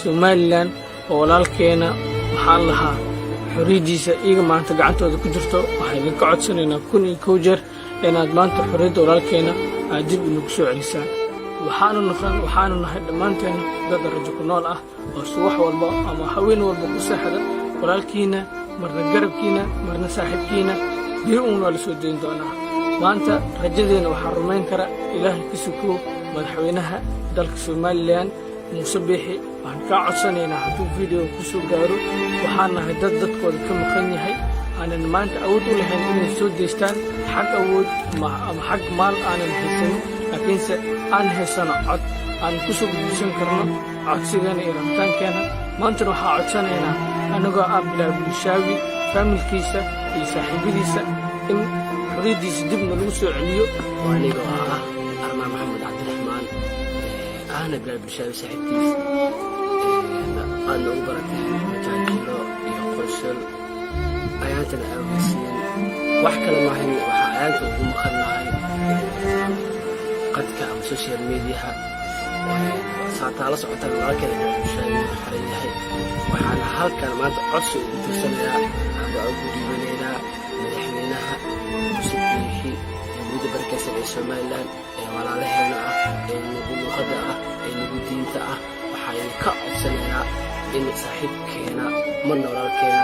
Somaliland oo walaalkeena maxaa lahaa xorriyaddiisa iyaga maanta gacantooda ku jirto. Waxaan idinka codsanaynaa 1001 jeer inaad maanta xorriyadda walaalkeena aad dib inagu soo celisaan. Waxaanu nahay dhammaanteena dad rajo ku nool ah oo subax walba ama haween walba ku seexda walaalkiina, marna garabkiina, marna saaxiibkiina. Biri uun waa la soo dayn doonaa. Maanta rajadeena waxaa rumayn kara, Ilaahay ka sukow, madaxweynaha dalka Somaliland, Muuse Biixi. Waxaan kaa codsanaynaa hadduu video ku soo gaaro, waxaan nahay dad dadkooda ka maqan yahay, aanan maanta awood u lahayn inay soo deystaan, xag awood ama xag maal aanan haysanin, laakiinse aan haysano cod aan ku soo gudbisan karno codsigeena iyo rabitaankeena. Maantana waxaa codsanaynaa, annagoo ah Bilaal Bulshaawi faamilkiisa iyo saaxiibadiisa, in xorriyaddiisa dibna lagu soo celiyo. Anigoo ah Armaan Maxamed Cabdiraxmaan, ahna Bilaal Bulshaawi saaxiibkiis, aadna ugu baratay majaajilo iyo qosol ayaantana aaweysiin. Wax kale maahan, waxaa ayaanta ugu maqannahay qadka ama social mediaha. Saataa la socotaan, walaalkeena Bilaal Bulshaawi uu xiran yahay. Waxaana halkan maanta codsi ugu tirsanayaa amba ugu dhiibanaynaa madaxweynaha Muuse Biixi, Jamhuuriyadda barakeysan ee Somaliland, ee walaalaheena ah, ee nagu luuqadda ah, ee nagu diinta ah. Waxaan ka codsanaynaa in saaxiibkeena, marna walaalkeena,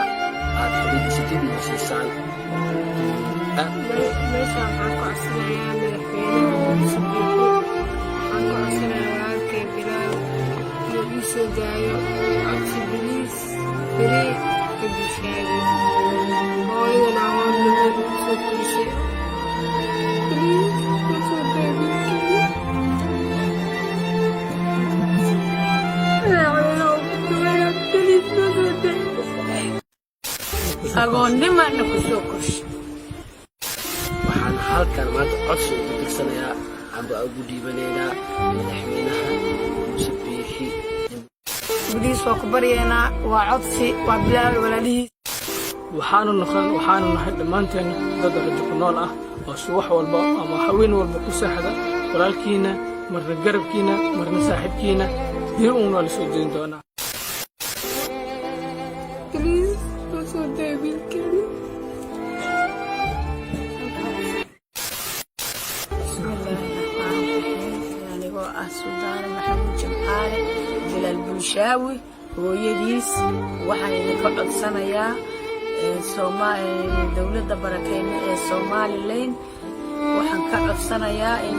aad xorriyadiisa dib noo siisaan. Meeshaan waxaan ka codsanayaa madaxweynaha Muuse Biixi, waxaan ka codsanayaa walaalkay Bilaal inuu ii soo daayo. Codsi, please, free ka Bulshaawi. Hooyadan agoonnimo igu soo korisay. Please, noo soo daa wiilkeyga. Madaxweynaha ugu dhawaana, please, noo soo daa. Agoonnimaana ku soo korshay. Waxaan halkan maanta codsi ugu dirsanayaa amba ugu dhiibanaynaa madaxweynaha Muuse Biixi. Please, waa ku baryaynaa, waa codsi, waa Bilaal walaalihiis. Waxaanu nahay dhammaanteena dad rajo ku nool ah oo subax walba ama haween walba ku seexda walaalkiina, marna garabkiina, marna saaxiibkiina. Biri uun waa la soo dayn doonaa. Please, noo soo daa wiilkeyga. Bismillaahi raxmaani raxiim. Anigoo ah Suldaane Maxamuud Jimcaale, Bilaal Bulshaawi hooyadiis, waxaan idinka codsanayaa dowladda barakeyne ee Somaliland. Waxaan ka codsanayaa in,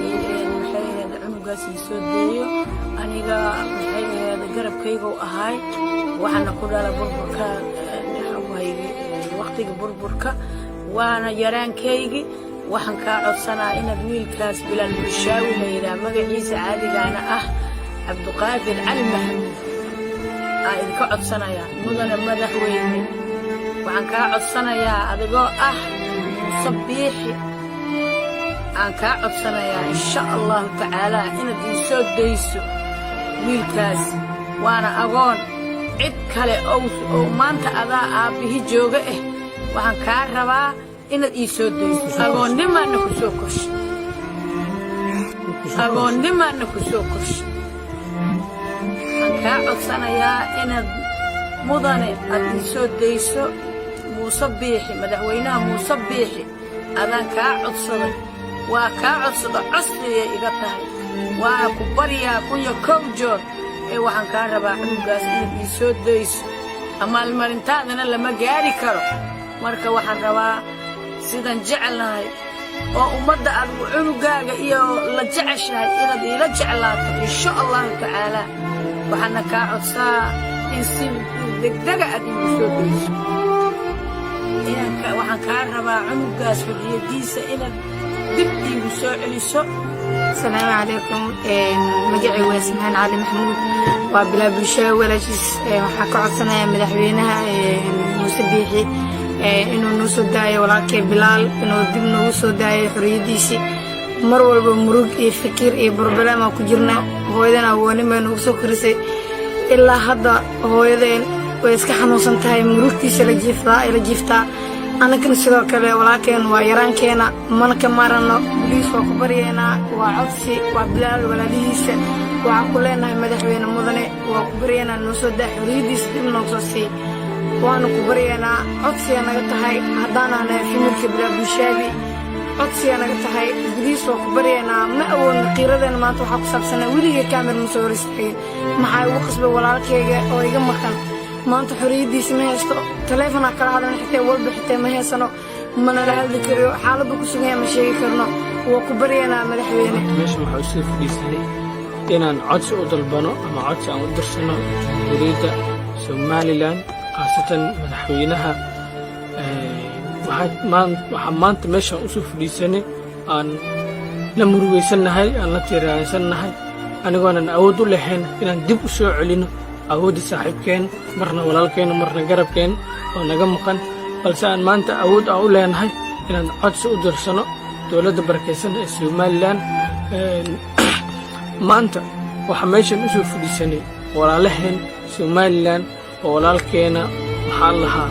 maxay ahayd, cunugaas ii soo deeyo. Aniga, maxay ahayd, garabkaygu ahay, waxaana ku dhala burburka, waqtiga burburka, waana yaraankaygi. Waxaan kaa codsanaa inaad wiilkaas Bilaal Bulshaawi la yidhaah, magaciisa caadigaana ah Cabduqaadir Cali Maxamuud, aa idinka codsanayaa. Mudane madaxweyne, waxaan kaa codsanayaa, adigoo ah Muuse Biixi, aan kaa codsanayaa, insha Allahu tacaalaa, inaad ii soo dayso wiilkaas. Waana agoon, cid kale oo maanta adaa aabbihi jooga ah. Waxaan kaa rabaa inaad ii soo dayso. Agoonnimaana ku soo korshay, agoonnimaana ku soo korshay. Waxaan kaa codsanayaa inaad, mudane, aad ii soo dayso. Muuse Biixi, madaxweynaha Muuse Biixi, adaan kaa codsaday, waa kaa codsada, codsigay iga tahay. Waa ku baryaa 1001 joor ee waxaan kaa rabaa cunugaas inaad ii soo dayso. Amaalmarintaadana lama gaari karo. Marka waxaan rabaa sidan jecelnahay oo ummadda aad cunugaaga iyo la jeceshahay inaad iila jeclaato, insha Allahu tacaalaa. Waxaana kaa codsaa in si degdega aad iigu soo dayso. Waxaan kaa rabaa cunugaas xorriyadiisa inaad dib iigu soo celiso. Asalaamu calaykum. Magacay waa Ismaan Cali Maxamuud, waa Bilaal Bulshaawi walaashiis. Waxaa ka codsanayaa madaxweynaha Muuse Biixi inuu noo soo daayo walaalkay Bilaal, inuu dib noogu soo daayo xorriyadiisii. Mar walba murug iyo fikir iyo problem aan ku jirna. Hooyadan awoonin bay noogu soo korisay. Ilaa hadda hooyadeen way iska xanuunsan tahay, murugtiisa la jiiftaa, la jiiftaa. Annagana sidoo kale walaalkeen waa yaraankeena, mana ka maarano. Please, waa ku baryeynaa, waa codsi, waa Bilaal walaalihiisa. Waxaan ku leenahay, madaxweyne mudane, waa ku baryeynaa, noo soo daa xorriyaddiisa, dib noogu soo sii. Waanu ku baryeynaa, codsiga naga tahay haddaanahay family-ka Bilaal Bulshaabi, codsiga naga tahay. Please, waa ku baryeynaa. Ma awoodno qiiradeena maanta waxaa ku saabsanaa weligay camera ma soo hor istaagin. Maxaa igu qasbay? Walaalkayga oo iga maqan maanta xorriyaddiisa ma haysto. Taleefonaa kala hadlan xitee walba xitee ma haysano, mana la hadli kariyo. Xaaladdu ku sugan yahay ma sheegi karno. Waa ku baryeynaa, madaxweyne. Meeshan waxaa usoo fadhiisanay inaan codsi u dalbano ama codsi aan u dirsano Jamhuuriyadda Somaliland, khaasatan madaxweynaha. Waxaa maanta meeshaan usoo fadhiisanay aan la murugaysannahay, aan la tiiraansannahay, anigoonan awood u lahayn inaan dib u soo celino awoodda saaxiibkeen, marna walaalkeen, marna garabkeen oo naga maqan, balse aan maanta awood aan u leenahay inaan codsi u dirsano dowladda barakaysan ee Somaliland. Maanta waxaa meeshan usoo fadhiisanay walaalaheen Somaliland oo walaalkeena, maxaa lahaa,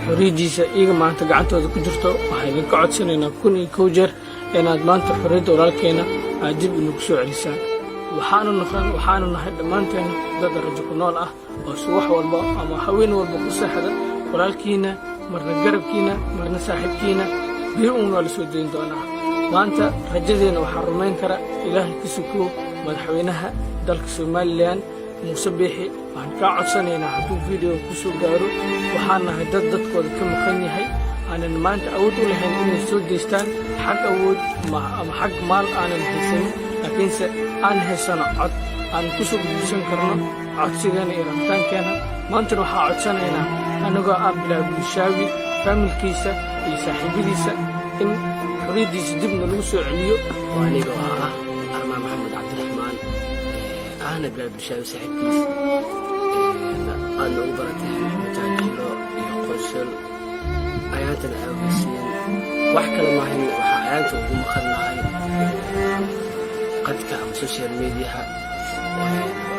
xorriyaddiisa iyaga maanta gacantooda ku jirto. Waxaan idinka codsanaynaa 1001 jeer inaad maanta xorriyadda walaalkeena aad dib inagu soo celisaan. Waxaanu nahay dhammaanteena dad rajo ku nool ah oo subax walba ama haween walba ku seexda walaalkiina, marna garabkiina, marna saaxiibkiina, biri uun waa la soo dayn doonaa. Maanta rajadeenna waxaa rumayn kara Ilaahay ka sukow madaxweynaha dalka Somaliland, Muuse Biixi. Waxaan kaa codsanaynaa hadduu video ku soo gaaro, waxaan nahay dad dadkooda ka maqan yahay, aanan maanta awood u lahayn inay soo deystaan, xag awood ama xag maal aanan haysanin, laakiinse aan haysano cod aan ku soo gudbisan karno codsigeena iyo rabitaankeena. Maantana waxaa codsanaynaa, annagoo ah Bilaal Bulshaawi family-kiisa iyo saaxiibadiisa, in xorriyaddiisa dibna lagu soo celiyo. Oo anigoo ah Armaan Maxamed Cabdiraxmaan, ahna Bilaal Bulshaawi saaxiibkiis, aadna ugu barateen majaajilo iyo qosol. Ayaantana aawgeysiin wax kale maahan, waxaa ayaanta ugu maqan nahay qadka ama social media-ha.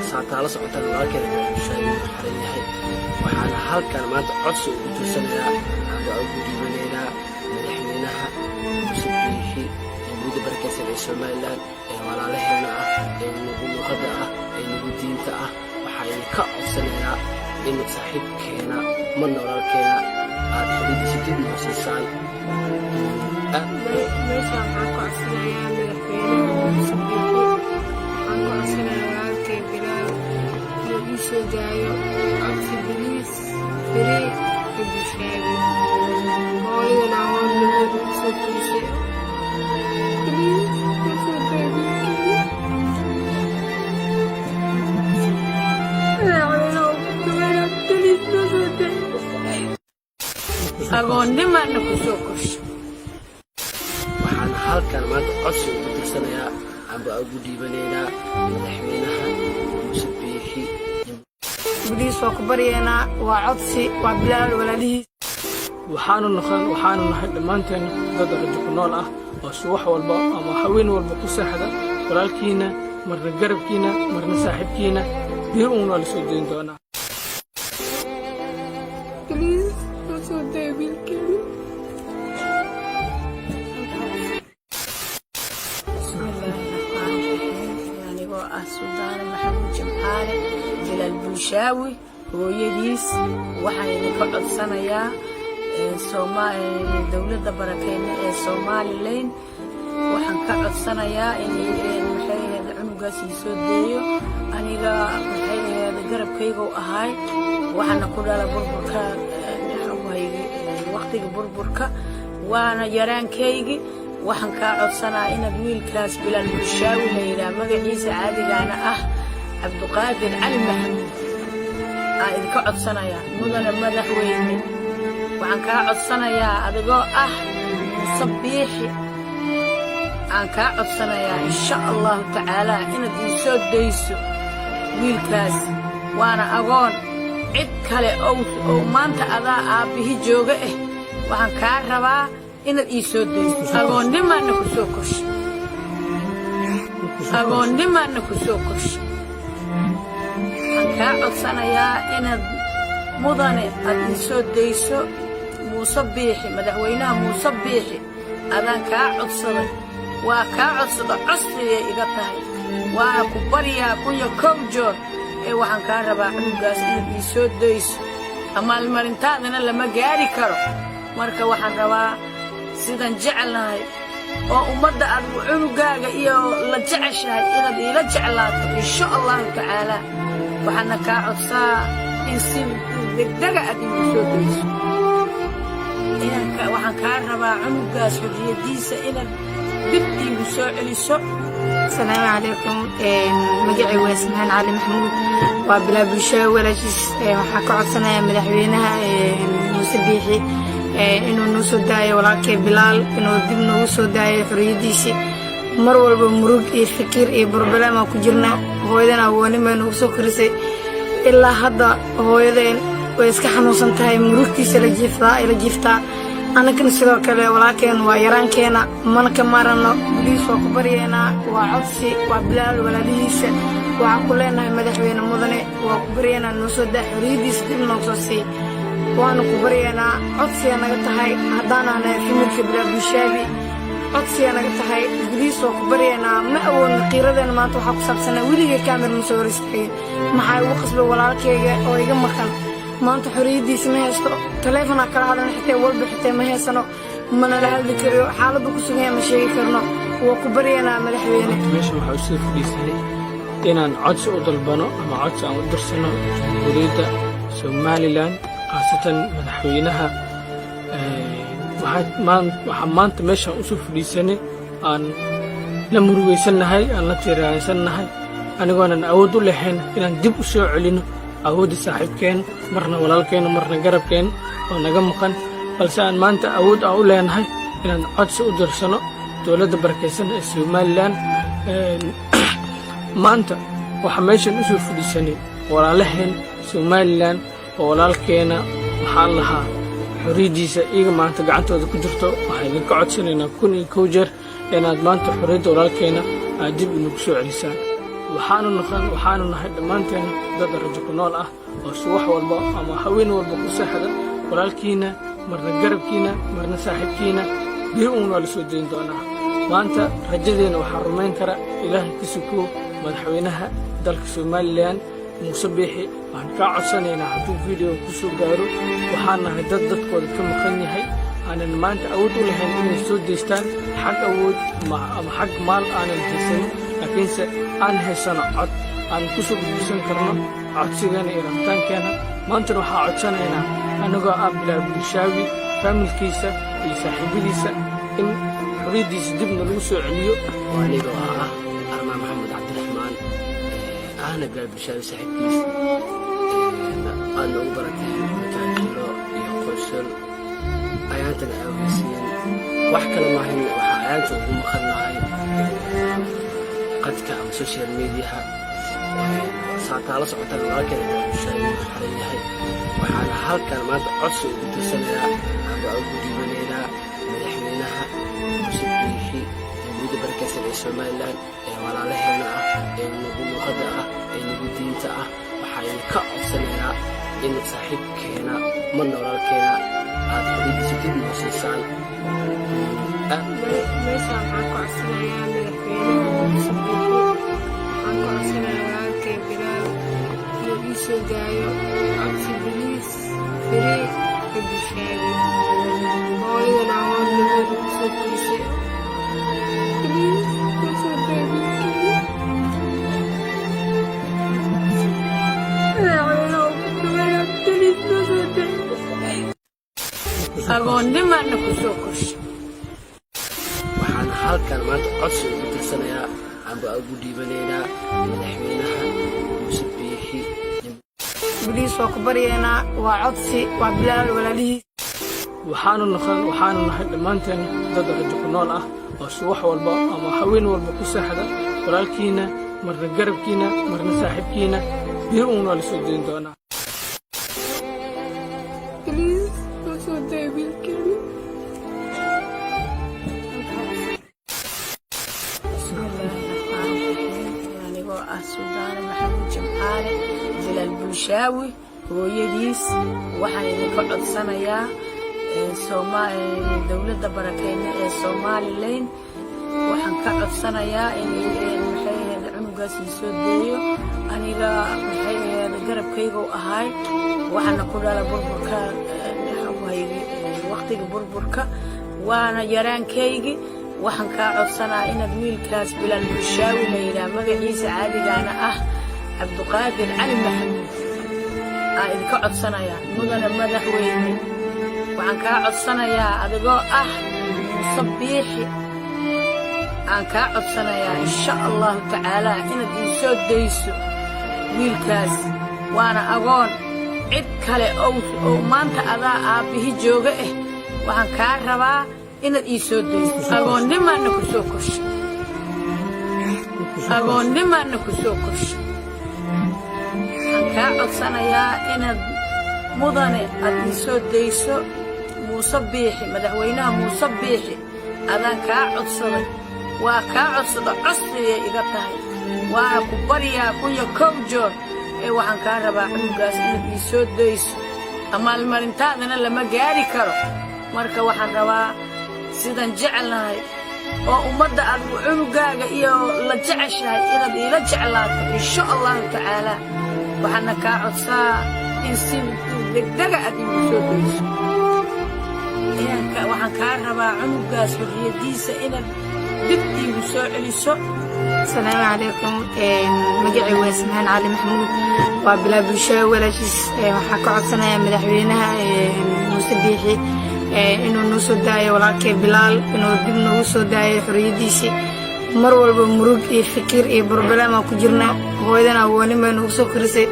Saataa la socotaan, walaalkeena Bilaal Bulshaawi uu xiran yahay. Waxaana halkan maanta codsi ugu dirsanayaa amba ugu dhiibanaynaa madaxweynaha Muuse Biixi, Jamhuuriyadda barakeysan ee Somaliland, ee walaalaheena ah, ee nagu luqadda ah, ee nagu diinta ah. Waxaa ka codsanayaa in saaxiibkeena, marna walaalkeena, aad xorriyaddiisa dib noo siisaan. Meeshaan waxaan ku codsanayaa madaxweynaha Muuse Biixi. Waxaan ku codsanayaa walaalkay Bilaal inuu ii soo daayo. Codsi, please, free iyo Bulshaabi. Hooyadana agoonnimada ugu soo korisay. Please, noo soo daa wiilkeyga. Madaxweynaha ku dhawaana, please, noo soo daa. Agoonnimaana ku soo korshay. Waxaana halkan maanta codsi ugu dirsanayaa amba ugu dhiibanaynaa madaxweynaha Muuse Biixi. Please, waa ku baryeynaa, waa codsi, waa Bilaal walaalihiis. Waxaanu nahay dhammaanteena dad rajo ku nool ah oo subax walba ama haween walba ku seexda walaalkiina, marna garabkiina, marna saaxiibkiina, biri uun waa la soo dayn doonaa. Please, noo soo daa wiilkeyga. Bismillaahi raxmaani raxiim. Anigoo ah Suldaane Maxamuud Jimcaale, Bilaal Bulshaawi hooyadiis, waxaan idinka codsanayaa dowladda barakeyne ee Somaliland. Waxaan ka codsanayaa in maxay ahayd cunugaas ii soo deeyo. Aniga maxay ahayd garabkaygu ahay, waxaana ku dhala burburka, waqtiga burburka, waana yaraankaygi. Waxaan kaa codsanaa inaad wiilkaas Bilaal Bulshaawi la yidhaah, magaciisa caadigaana ah Cabduqaadir Cali Maxamuud, aan idinka codsanayaa. Mudane madaxweyne, waxaan kaa codsanayaa, adigoo ah Muuse Biixi, aan kaa codsanayaa, insha Allahu tacaalaa, inaad ii soo dayso wiilkaas. Waana agoon, cid kale oo maanta adaa aabbihi jooga ah. Waxaan kaa rabaa inaad ii soo dayso. Agoonnimaana ku soo korshay, agoonnimaana ku soo korshay. Waxaan kaa codsanayaa inaad mudane aad ii soo dayso. Muuse Biixi, madaxweynaha Muuse Biixi, adaan kaa codsaday, waa kaa codsada, codsigay iga tahay. Waana ku baryaa 1001 joor ee waxaan kaa rabaa cunugaas inaad ii soo dayso. Amaalmarintaadana lama gaari karo. Marka waxaan rabaa sidaan jecelnahay oo ummadda aad cunugaaga iyo la jeceshahay inaad iila jeclaato, insha Allahu tacaalaa. Waxaana kaa codsaa in si degdega aad iigu soo dayso. Waxaan kaa rabaa cunugaas xorriyaddiisa inaad dib iigu soo celiso. Asalaamu calaykum. Magacay waa Ismaan Cali Maxamuud, waa Bilaal Bulshaawi walaashiis. Waxaa ka codsanaya madaxweynaha Muuse Biixi inuu noo soo daayo walaalkay Bilaal, inuu dib noogu soo daayo xorriyaddiisii. Mar walba murug iyo fikir iyo problem aa ku jirna. Hooyadan awoonimay nagu soo korisay. Ilaa hadda hooyadeen way iska xanuunsan tahay, murugtiisa la jiiftaa, la jiiftaa. Annagana sidoo kale walaalkeen waa yaraankeena, mana ka maarano. Please, waa ku baryeynaa, waa codsi, waa Bilaal walaalihiisa. Waxaan ku leenahay, madaxweyne mudane, waa ku baryeynaa, noo soo daa xorriyaddiisa, dib noogu soo sii. Waanu ku baryeynaa, codsiga naga tahay haddaan ahnay family-ka Bilaal Bulshaabi, codsiga naga tahay. Please, waa ku baryeynaa. Ma awoodno qiiradeena maanta waxaa ku saabsanaa. Weligay kaamir ma soo hor istaagin. Maxaa igu qasbay? Walaalkayga oo iga maqan maanta xorriyaddiisa ma haysto. Taleefonaa kala hadlan xitee walba xitee ma haysano, mana la hadli kariyo. Xaaladdu ku sugan yahay ma sheegi karno. Waa ku baryanaa, madaxweyne. Meeshan waxaa usoo fadhiisanay inaan codsi u dalbano ama codsi aan u dirsano Jamhuuriyadda Somaliland, khaasatan madaxweynaha. Waxaa maanta meeshaan usoo fadhiisanay aan la murugaysannahay, aan la tiiraansannahay, anigoonan awood u lahayn inaan dib u soo celino awoodda saaxiibkeen, marna walaalkeen, marna garabkeen oo naga maqan, balse aan maanta awood aan u leenahay inaan codsi u dirsano dowladda barakaysan ee Somaliland. Maanta waxaa meeshan usoo fadhiisanay walaalaheen Somaliland oo walaalkeena, maxaa lahaa, xorriyaddiisa iyaga maanta gacantooda ku jirto. Waxaan idinka codsanaynaa 1001 jeer inaad maanta xorriyadda walaalkeena aad dib inagu soo celisaan. Waxaanu nahay dhammaanteena dad rajo ku nool ah oo subax walba ama haween walba ku seexda walaalkiina, marna garabkiina, marna saaxiibkiina, biri uun waa la soo dayn doonaa. Maanta rajadeena waxaa rumayn kara, Ilaahay ka sukoo, madaxweynaha dalka Somaliland, Muuse Biixi. Waxaan kaa codsanaynaa hadduu video ku soo gaaro, waxaan nahay dad dadkooda ka maqan yahay, aanan maanta awood u lahayn inay soo deystaan, xag awood ama xag maal aanan haysanin, laakiinse aan haysano cod aan ku soo gudbisan karno codsigeena iyo rabitaankeena. Maantana waxaa codsanaynaa, annagoo ah Bilaal Bulshaawi family-kiisa iyo saaxiibadiisa, in xorriyaddiisa dibna lagu soo celiyo. Anigoo ah Armaan Maxamed Cabdiraxmaan, ahna Bilaal Bulshaawi saaxiibkiis, aadna ugu baratay majaajilo iyo qosol ayaantan aaweysiin. Wax kale maahan, waxaa ayaanta ugu maqan lahay qadka ama social media-ha. Saataa la socotaan, walaalkeena Bilaal Bulshaawi uu xiran yahay. Waxaana halkan maanta codsi ugu dirsanayaa amba ugu dhiibanaynaa madaxweynaha Muuse Biixi, Jamhuuriyadda barakeysan ee Somaliland, ee walaalaheena ah, ee nagu luqadda ah, ee nagu diinta ah. Waxayna ka codsanaynaa in saaxiibkeena, marna walaalkeena, aad xorriyaddiisa dib noo siisaan. Meeshaan waxaan ka codsanayaa madaxweynaha Muuse Biixi, waxaan ka codsanayaa walaalkay Bilaal inuu ii soo daayo. Codsi, please, free Bulshaawi. Hooyadana awoodnimada ku soo korisay. Please, noo soo daa wiilkeyga. Madaxweynaha ku dhawayaa, please, noo soo daa. Agoonnimaana ku soo korshay. Waxaana halkan maanta codsi ugu dirsanayaa amba ugu dhiibanaynaa madaxweynaha Muuse Biixi. Please, waa ku baryaynaa, waa codsi, waa Bilaal walaalihiis. Waxaanu nahay dhammaanteena dad rajo ku nool ah oo subax walba ama haween walba ku seexda walaalkiina, marna garabkiina, marna saaxiibkiina, biri uun waa la soo dayn doonaa. Please, noo soo daa wiilkeyga. Bismillaahi raxmaani raxiim. Anigoo ah Suldaane Maxamuud Jimcaale, Bilaal Bulshaawi hooyadiis, waxaan idinka codsanayaa Dowladda barakeyne ee Somaliland waxaan ka codsanayaa in, maxay ahayd, cunugaas ii soo deeyo. Aniga, maxay ahayd, garabkaygu ahay, waxaana ku dhala burburka, waqtiga burburka, waana yaraankaygi. Waxaan kaa codsanaa inaad wiilkaas Bilaal Bulshaawi la yidhaah, magaciisa caadigaana ah Cabduqaadir Cali Maxamuud, aa idinka codsanayaa. Mudane madaxweyne, waxaan kaa codsanayaa, adigoo ah Muuse Biixi, aan kaa codsanayaa, insha Allahu tacaalaa, inaad ii soo dayso wiilkaas. Waana agoon, cid kale oo maanta adaa aabbihi jooga ah. Waxaan kaa rabaa inaad ii soo dayso. Agoonnimaana ku soo korshay, agoonnimaana ku soo korshay. Waxaan kaa codsanayaa inaad, mudane, aad ii soo dayso. Muuse Biixi, madaxweynaha Muuse Biixi, adaan kaa codsaday, waa kaa codsada, codsigay iga tahay, waana ku baryaa 1001 joor ee waxaan kaa rabaa cunugaas inaad ii soo dayso. Amaalmarintaadana lama gaari karo. Marka waxaan rabaa sidan jecelnahay oo ummadda aad cunugaaga iyo la jeceshahay inaad iila jeclaato, insha Allahu tacaalaa. Waxaana kaa codsaa in si degdega aad iigu soo dayso. Waxaan kaa rabaa cunugaas xorriyaddiisa inaad dib iigu soo celiso. Asalaamu calaykum. Magacay waa Ismaan Cali Maxamuud, waa Bilaal Bulshaawi walaashiis. Waxaa ka codsanayaa madaxweynaha Muuse Biixi inuu noo soo daayo walaalkay Bilaal, inuu dib noogu soo daayo xorriyaddiisii. Mar walba murug iyo fikir iyo problem aan ku jirna. Hooyadan agoonnin bay noogu soo korisay.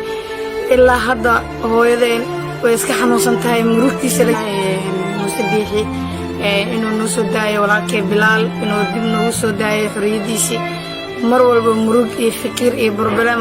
Ilaa hadda hooyadeen way iska xanuunsan tahay murugtiisa. Muuse Biixi inuu noo soo daayo walaalkay Bilaal, inuu dib noogu soo daayo xorriyaddiisii. Mar walba murug iyo fikir iyo problem.